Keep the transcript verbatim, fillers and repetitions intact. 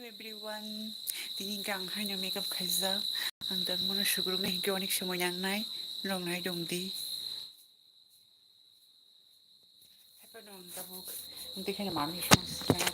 Everyone, tini hingke ang haino makeup khaijak. Ang tangmano sugruknai hingke onek somoi nangnai, rwngnai dongdi. Haphano ang tabuk, ang tei kheno mami song swnam